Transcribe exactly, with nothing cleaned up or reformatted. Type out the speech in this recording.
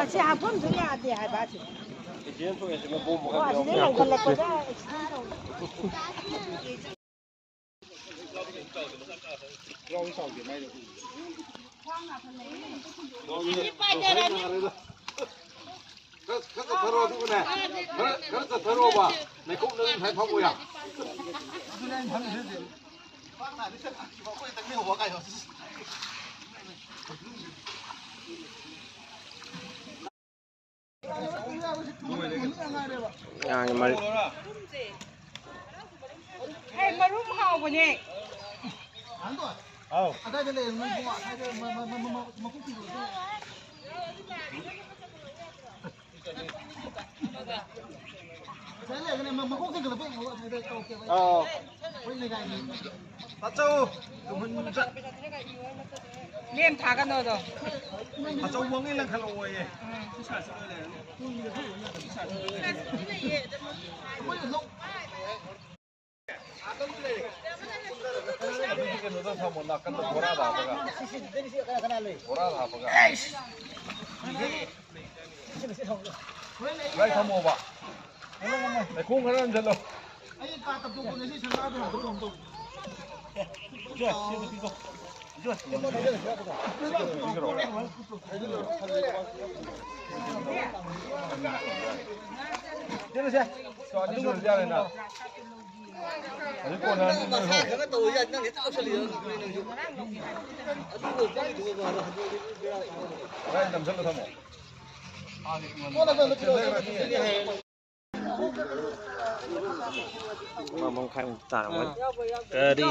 ꯑꯁꯤ ꯍꯥꯞꯐꯝꯁꯨ ꯌꯥꯗꯦ ꯍꯥꯏꯕ ꯑꯁꯤ꯫ ꯑꯦꯛꯁꯤꯗꯦꯟ ꯊꯣꯛꯑꯦ ꯁꯤꯃ ꯕꯣꯝ ꯑꯣ, ꯑꯁꯤꯗ ꯂꯩꯈꯠꯂꯛꯄꯗ ꯑꯦꯛꯁꯤꯗꯦꯟ ꯇꯧꯕ꯫ ꯈꯔ, ꯈꯔ ꯆꯠꯊꯔꯣ, ꯑꯗꯨꯒꯅꯦ, ꯈꯔ, ꯈꯔ ꯆꯠꯊꯔꯣꯕ꯫ ꯂꯩꯈꯣꯝꯗ ꯑꯗꯨꯝ ꯁ꯭ꯋꯥꯏ ꯐꯝꯃꯣ ꯌꯥ꯫ ꯌꯥꯅꯤ, ꯃꯔꯤ꯫ ꯍꯦ, ꯃꯔꯨꯝ ꯍꯥꯎꯕꯅꯦ꯫ ꯑꯥꯎ꯫ ꯑꯗꯥꯏꯗ ꯂꯩ, ꯃꯣꯏ ꯏꯕꯨꯡꯉꯣ, ꯑꯁꯥꯏꯗ ꯃ-, ꯃ-, ꯃ-, ꯃ-, ꯃꯀꯣꯛ ꯊꯤꯟꯕꯗꯣ꯫ ꯑꯁꯥꯏ ꯂꯩꯔꯒꯅꯦ, ꯃ-, ꯃꯀꯣꯛ ꯊꯤꯟꯒꯠꯂꯛꯄ ꯌꯦꯡꯉꯣ, ꯑꯁꯥꯏꯗ ꯇꯧꯔꯛꯀꯦꯕ꯫ ꯑꯥꯎ꯫ ꯑꯩꯈꯣꯏ ꯂꯩꯀꯥꯏꯒꯤ꯫ ꯇꯥꯆꯧ, ꯇꯨꯍꯟ ꯆꯠ-꯫ ꯂꯦꯝ ꯊꯥꯒꯅꯣꯗꯣ꯫ ꯑꯆꯧꯕ ꯑꯃ ꯂꯪꯈꯠꯂꯛꯑꯣꯌꯦ꯫ ꯎꯝ꯫ ꯑꯗꯨꯗꯤ ꯀꯩꯅꯣꯗ ꯊꯝꯃꯣ, ꯅꯥꯀꯟꯗ ꯕꯣꯔꯥꯗ ꯍꯥꯞꯄꯒ꯫ ꯕꯣꯔꯥꯗ ꯍꯥꯞꯄꯒ꯫ ꯂꯥꯏ ꯊꯝꯃꯣꯕ꯫ ꯂꯩꯈꯣꯝ ꯈꯔ ꯅꯟꯖꯜꯂꯣ꯫ ꯆꯦꯜꯂꯁꯦ꯫ ꯑꯗꯨ ꯂꯣꯏꯔꯗꯤ ꯌꯥꯔꯦꯅ꯫ ꯍꯧꯖꯤꯛ ꯀꯣꯟꯅ ꯅꯪ ꯅꯁꯥ ꯈꯔ ꯇꯧ ꯌꯥꯏ, ꯅꯪ ꯍꯦꯛꯇ ꯇꯧꯁꯜꯂꯤꯗꯣ ꯅꯪꯁꯨ꯫ ꯑꯗꯨ ꯂꯣꯏ ꯆꯠꯂꯤꯗꯨꯕꯨ ꯍꯥꯟꯅ ꯍꯟꯗꯣꯛꯑꯗꯤ ꯕꯦꯔꯥ ꯀꯥꯅꯤ꯫ ꯍꯣꯔꯦꯟ ꯅꯝꯁꯜꯂꯣ ꯊꯝꯃꯣ꯫ ꯄꯨꯡ ꯑꯃ ꯃꯈꯥꯏꯃꯨꯛ ꯇꯥꯔꯝꯃꯅꯤ꯫ ꯀꯔꯤ?